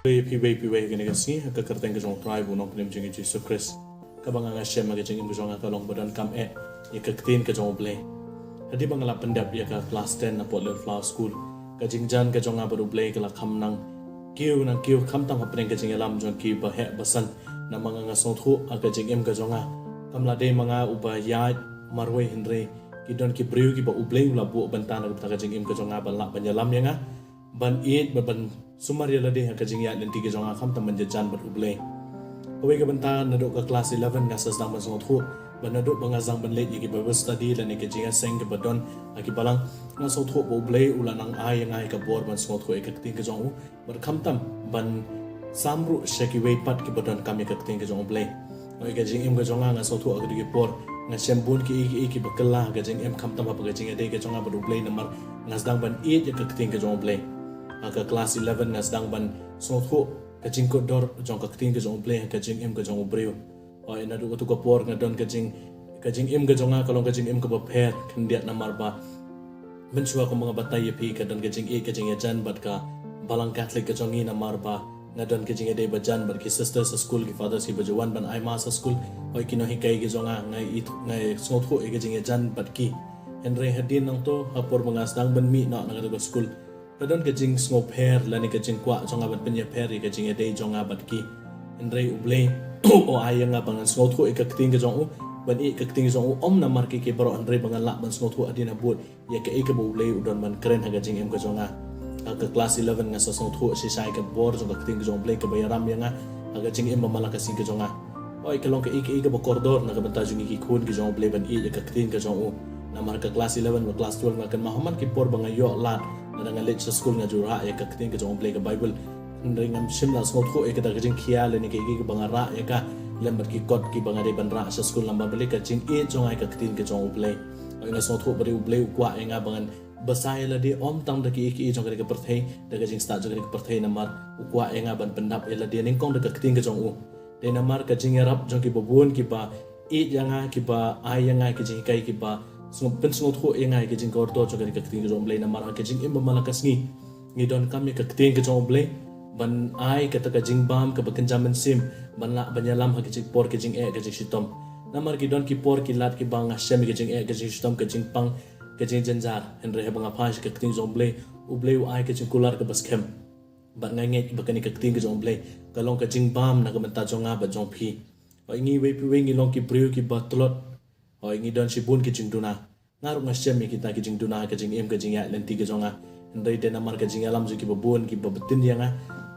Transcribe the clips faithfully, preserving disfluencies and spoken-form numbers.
Phi wei phi wei kane ka sngi ha ka kyrteng ka jong u Trai bad u Nongpynim jong ngi Jisu Khrist. Kaba nga nga shem ha ka jingim ka jong nga ka long ba donkam eh ïa ka ktien ka jong u Blei. Hadien ba nga la pyndep ïa ka klas ten na Port Lane Flower School, ka jingjan ka jong nga bad u Blei ka la kham nang kiew nang kiew khamtam hapdeng ka jingïalam jong ki ba heh ba san. Namar nga nga sngewthuh ha ka jingim ka jong nga kam la dei ma nga uba ïaid marwei hynrei ki don ki briew kiba u Blei u la buh bynta na ka bynta ka jingim ka jong nga ban lah ban ïalam ïa nga, ban ïeit bad ban sumar ïa lade ha ka jingïaid lynti ka jong nga khamtam ban jan bad u Blei. Kawei ka bynta naduh ka klas eleven nga sa sdang ban sngewthuh ba naduh ba nga sdang ban leit ïa ki Bible study lane ka jingïaseng kaba don ha ki balang, nga sngewthuh ba u Blei u la nang ai ïa nga ïa ka bor ban sngewthuh ïa ka ktien ka jong u bad khamtam ban sam ruh sha kiwei pat kiba donkam ïa ka ktien ka jong u Blei. Oi, ka jingim ka jong nga nga sngewthuh ha ka dei ki por nga shem bun ki ei ki ei kiba kylla ha ka jingim khamtam ha ka jingïadei ka jong nga bad u Blei namar nga sdang ban ïeit ïa ka ktien ka jong u Blei. Ha ka klas eleven nga sdang ban sngewthuh ka jingkordor jong ka ktien ka jong u Blei ha ka jingim ka jong u briew. Oi, naduh katu ka por nga don ka jing ka jingim ka jong nga ka long ka jingim kaba pher khyndiat namar ba mynshuwa kumba nga batai ïa phi ka don ka jingïeit ka jingïajan bad ka balang Katholik ka jong ngi namar ba nga don ka jingïadei ba jan bad ki sisters ha skul, ki fathers kiba ju wan ban ai mass ha skul. Oi, ki nonghikai ki jong nga nga i nga sngewthuh ïa ka jingïajan bad ki. Hynrei hadien nangto ha por ba nga sdang ban mih noh na katu ka skul, ka don ka jingsngewpher lane ka jingkwah jong nga ban pynïapher ïa ka jingïadei jong nga bad ki. Hynrei u Blei u ai ïa nga ba ngan sngewthuh ïa ka ktien ka jong u, ban ïeit ka ktien ka jong u, ym namar ki ki baroh hynrei ba ngan lah ban sngewthuh hadien habud ïa kaei kaba u Blei u don ban kren ha ka jingim ka jong nga. Ha ka klas eleven nga sa sngewthuh shisha ïa ka bor jong ka ktien ka jong u Blei kaba ïaram ïa nga ha ka jingim ba man la ka sngi ka jong nga. Oi, ka long kaei kaei kaba kordor na ka bynta jong ngi ki khun ki jong u Blei ban ïeit ïa ka ktien ka jong u. Namar ka klas eleven bad klas twelve nga kynmaw ha man ki por ba nga ïoh lad lada nga leit sha skul nga ju rah ïa ka ktien ka jong u Blei, ka Bible. Hynrei ngam shym la sngewthuh ïa kata ka jingkhia lane kaei kaei kaba nga rah ïa ka lem bad ki kot kiba nga dei ban rah sha skul namar balei ka jingïeit jong nga ïa ka ktien ka jong u Blei. Oi, nga sngewthuh ba dei u Blei u kwah ïa nga ba ngan bsa ïa lade ym tang da kiei kiei jong kane ka pyrthei, da ka jingstad jong kane ka pyrthei namar u kwah ïa nga ban pyndap ïa lade nyngkong da ka ktien ka jong u. Dei namar ka jingïarap jong kiba bun kiba ïeit ïa nga, kiba ai ïa nga ki jinghikai, kiba sngewthuh pynsngewthuh ïa nga ïa ka jingkordor jong kane ka ktien ka jong u Blei namar ha ka jingim ba man la ka sngi ngi donkam ïa ka ktien ka jong u Blei ban ai kata ka jingbam kaba kynja mynsiem ban lah ban ïalam ha ka jingpor ka jingeh ka jingshitom. Namar ki don ki por ki lad kiba nga shem ïa ka jingeh ka jingshitom, ka jingpang, ka jingjynjar, hynrei haba nga phai sha ka ktien jong u Blei, u Blei u ai ka jingkular kaba skhem. Bad nga ngeit ba kane ka ktien ka jong u Blei ka long ka jingbam na ka bynta jong nga bad jong phi. Ba ngi wei pa wei ngi long ki briew kiba tlot. Hoi, ngi don shibun ki jingduna. Nga ruh nga shem ïa kita ki jingduna ha ka jingim ka jingïaid lynti ka jong nga. Hynrei dei namar ka jingïalam jong kiba bun kiba btin ïa nga,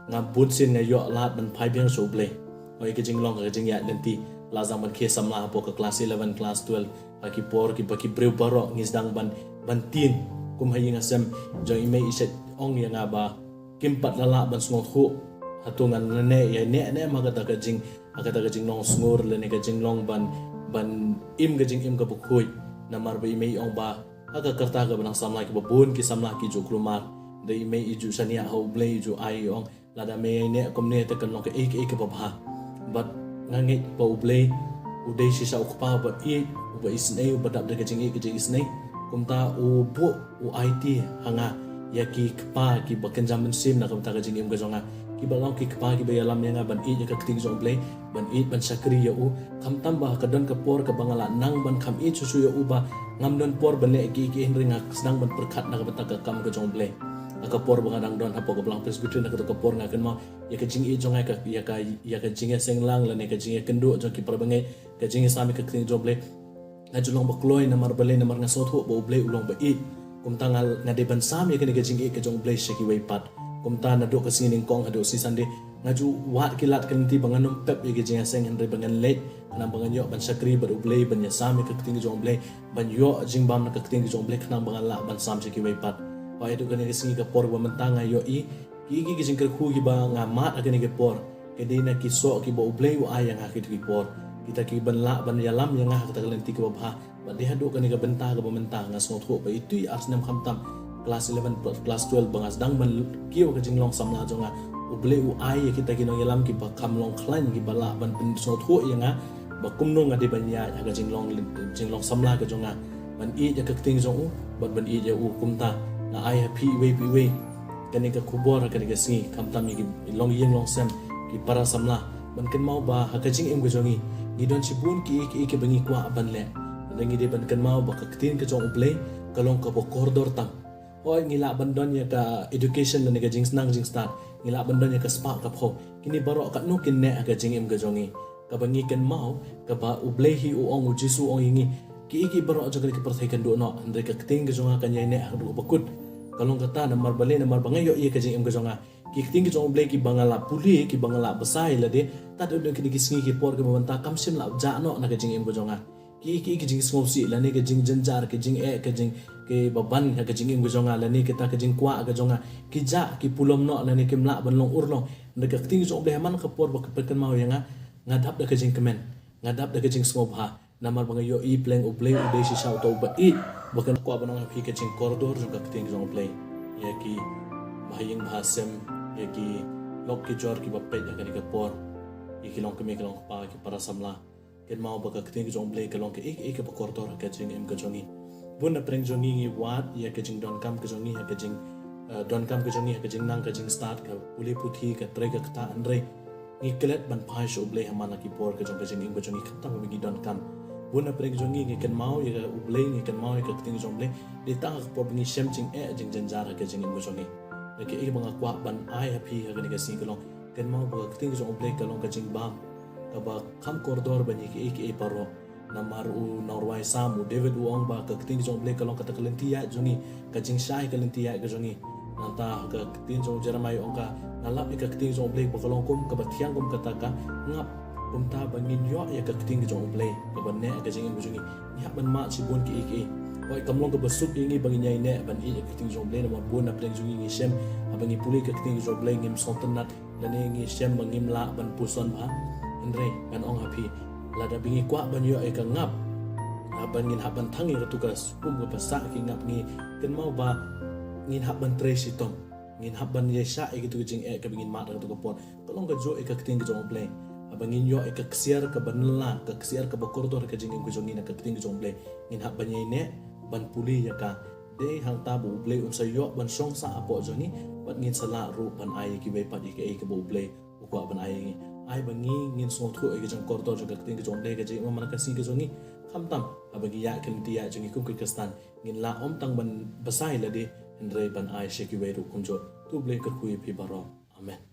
nga bunsien nga ïoh lad ban phai biang sha u Blei. Hoi, ka jinglong ka jingïaid lynti, la sdang ban khie samla hapoh ka klas eleven, klas twelve, ha ki por kiba ki briew baroh ngi sdang ban, ban tieng. Kum ha ïing ha sem jong i mei i shet ong ïa nga ba kim pat la lah ban sngewthuh hato ngan neh ïa neh ne em ha kata ka jing, ha kata ka jingnongsngur lane ka jinglong ban, ban im ka jingim kaba khuid. Namar ba i mei i ong ba ha ka rta kaba nang samla kiba bun ki samla ki ju kulmar. Da i mei i ju shaniah ha u Blei, i ju ai, i ong lada me ïai neh kumne te kan long kaei kaei kaba bha. Bad nga ngeit ba u Blei u dei shisha u Kpa uba ïeit, uba isynei, uba dap da ka jingïeit ka jingisynei. Kumta u buh, u aiti ha nga ïa ki kpa kiba kynja mynsiem na ka bynta ka jingim ka jong nga, kiba long ki kpa kiba ïalam ïa nga ban ïeit ïa ka ktien jong u Blei, ban ïeit ban shakri ïa u. Khamtam ba ka don ka por kaba nga la nang ban kham ïeit shuh shuh ïa u ba ngam don por ban leh kiei kiei, hynrei nga sdang ban pyrkhat na ka bynta ka kam ka jong u Blei. Ha ka por ba nga dang don hapoh ka balang Presbyterian, ha kata ka por nga kynmaw ïa ka jingïeit jong nga ïa ka, ïa ka, ïa ka jingïaseng lang lane ka jingïakynduh jong ki para bangeit, ka jingïasam ïa ka ktien jong u Blei. Nga ju long ba kloi namar balei, namar nga sngewthuh ba u Blei u long ba ïeit. Kumta nga, nga dei ban sam ïa kane ka jingïeit ka jong u Blei sha kiwei pat. Kumta naduh ka sngi nyngkong haduh sngi Sunday nga ju wad ki lad ki lynti ba ngan ym pep ïa ka jingïaseng, hynrei ba ngan leit khnang ba ngan ïoh ban shakri bad u Blei, ban ïasam ïa ka ktien ka jong u Blei, ban ïoh jingbam na ka ktien ka jong u Blei khnang ba ngan lah ban sam sha kiwei pat. Hooid, haduh kane ka sngi, ka por ba mynta nga ïohi ki, ki, ki jingkyrkhu kiba nga mad ha kane ka por ka dei na ki soh kiba u Blei u ai ïa nga ha kito ki por, kita kiban lah ban ïalam ïa nga ha kata ka lynti kaba bha. Bad dei haduh kane ka bynta kaba mynta nga sngewthuh ba itu i ar snem khamtam, klas eleven, klas twelve, ba nga sdang ban kiew ha ka jinglong samla jong nga, u Blei u ai ïa kita ki nongïalam kiba kham long khlaiñ, kiba lah ban pynsngewthuh ïa nga ba kumno nga dei ban ïaid ha ka jinglong, jinglong samla ka jong nga, ban ïeit ïa ka ktien jong u bad ban ïeit ïa u. Kumta nga ai ha phi iwei pa iwei kane ka khubor ha kane ka sngi, khamtam ïa ki longïing longsem, ki para samla, ban kynmaw ba ha ka jingim ka jong ngi ngi don shibun ki, ki, kiba ngi kwah ban leh. Lada ngi dei ban kynmaw ba ka ktien ka jong U Blei ka long kaba kordor tam. Hooid, ngi lah ban don ïa ka education lane ka jingsneng jingstad, ngi lah ban don ïa ka spah ka phew, kine baroh katno kin neh ha ka jingim ka jong ngi. Kaba ngi kynmaw, kaba U Blei hi u ong, U Jisu u ong ïa ngi, ki, ki baroh jong kane ka pyrthei kan duh noh, hynrei ka ktien ka jong nga kan ïai neh haduh kaba kut. Ka long kata, namar balei? Namar ba nga ïohi ïa ka jingim ka jong nga, ki ktien ka jong U Blei kiba nga la pule, kiba nga la bsa ïa lade, tad haduh kine ki sngi ki por kiba mynta kam shym la jah noh na ka jingim ka jong nga. Ki, ki, ki jingsngewsih lane ka jingjynjar, ka jingeh, ka jing, kiba ban ha ka jingim ka jong nga, lane kata ka jingkwah ka jong nga, ki jah, ki pulom noh lane kim lah ban long urlong. Hynrei ka ktien ka jong U Blei ha man ka por ba ka pynkynmaw ïa nga, nga dap da ka jingkmen, nga dap da ka jingsngewbha, namar ba nga ïohi pleng U Blei u dei shisha uta uba ïeit, ba kan kwah ban ong ha phi ka jingkordor jong ka ktien ka jong U Blei. Ïa ki bahaïing bahasem, ïa ki lok ki jor kiba peit ha kane ka por, ïa ki longkmie ki longkpa, ki para samla, kynmaw ba ka ktien ka jong U Blei ka long kaei kaei kaba kordor ha ka jingim ka jong ngi. Bun na pdeng jong ngi ngi wad ïa ka jingdonkam ka jong ngi ha ka jing, eh, donkam ka jong ngi ha ka jingnang ka jingstad, ka pule puthi, ka trei ka ktah, hynrei ngi klet ban phai sha U Blei ha man la ki por ka jong ka jingim ka jong ngi, khamtam ba ngi donkam. Bun na pdeng jong ngi ngi kynmaw ïa ka U Blei, ngi kynmaw ïa ka ktien ka jong U Blei, dei tang ha ka por ba ngi shem jingeh jingjynjar ha ka jingim ka jong ngi. Ïa kaei ba nga kwah ban ai ha phi ha kane ka sngi ka long, kynmaw ba ka ktien ka jong U Blei ka long ka jingbam kaba kham kordor ban ïa kaei kaei baroh. Namar u nongrwai Salm u David u ong ba ka ktien ka jong U Blei ka long kata ka lynti ïaid jong ngi, ka jingshai ka lynti ïaid ka jong ngi. Nangta ka ktien jong u Jeremiah u ong, ka nga lap ïa ka ktien jong U Blei ba ka long kum kaba thiang kum kata ka ngap. Kumta ba ngin ïoh ïa ka ktien ka jong U Blei kaba neh ha ka jingim ka jong ngi, ngi hap ban mad shibun kiei kiei. Hooid, kam long kaba suk ïa ngi ba ngin ïai neh ban ïeit ïa ka ktien jong U Blei, namar bun na pdeng jong ngi ngi shem, haba ngi pule ka ktien ka jong U Blei ngim sngewtynnat, lane ngi shem ba ngim lah ban puson bha. Hynrei ngan ong ha phi, lada ba ngi kwah ban ïoh ïa ka ngap, haba ngin hap ban thang ïa katu ka skum kaba sah ki ngap, ngi kynmaw ba ngin hap ban trei shitom, ngin hap ban ïaishah ïa katu ka jingeh kaba ngin mad ha katu ka por. Ka long kajuh ïa ka ktien ka jong U Blei. Haba ngin ïoh ïa ka ksiar kaba nylla, ka ksiar kaba kordor ha ka jingim ka jong ngi na ka ktien ka jong U Blei, ngin hap ban ïai neh ban pule ïa ka. Dei hangta ba U Blei un sa ïoh ban shong sah hapoh jong ngi, bad ngin sa lah ruh ban ai ïa kiwei pat ïa kaei kaba U Blei u kwah ban ai ïa ngi. Ai ba ngi ngin sngewthuh ïa ka jingkordor jong ka ktien ka jong U Blei ha ka jingim man la ka sngi ka jong ngi. Khamtam haba ngi ïaid ka lynti ïaid jong ngi kum ki Khristan, ngin lah ym tang ban bsa ïa lade, hynrei ban ai sha kiwei ruh kumjuh. To U Blei kyrkhu ïa phi baroh. Amen.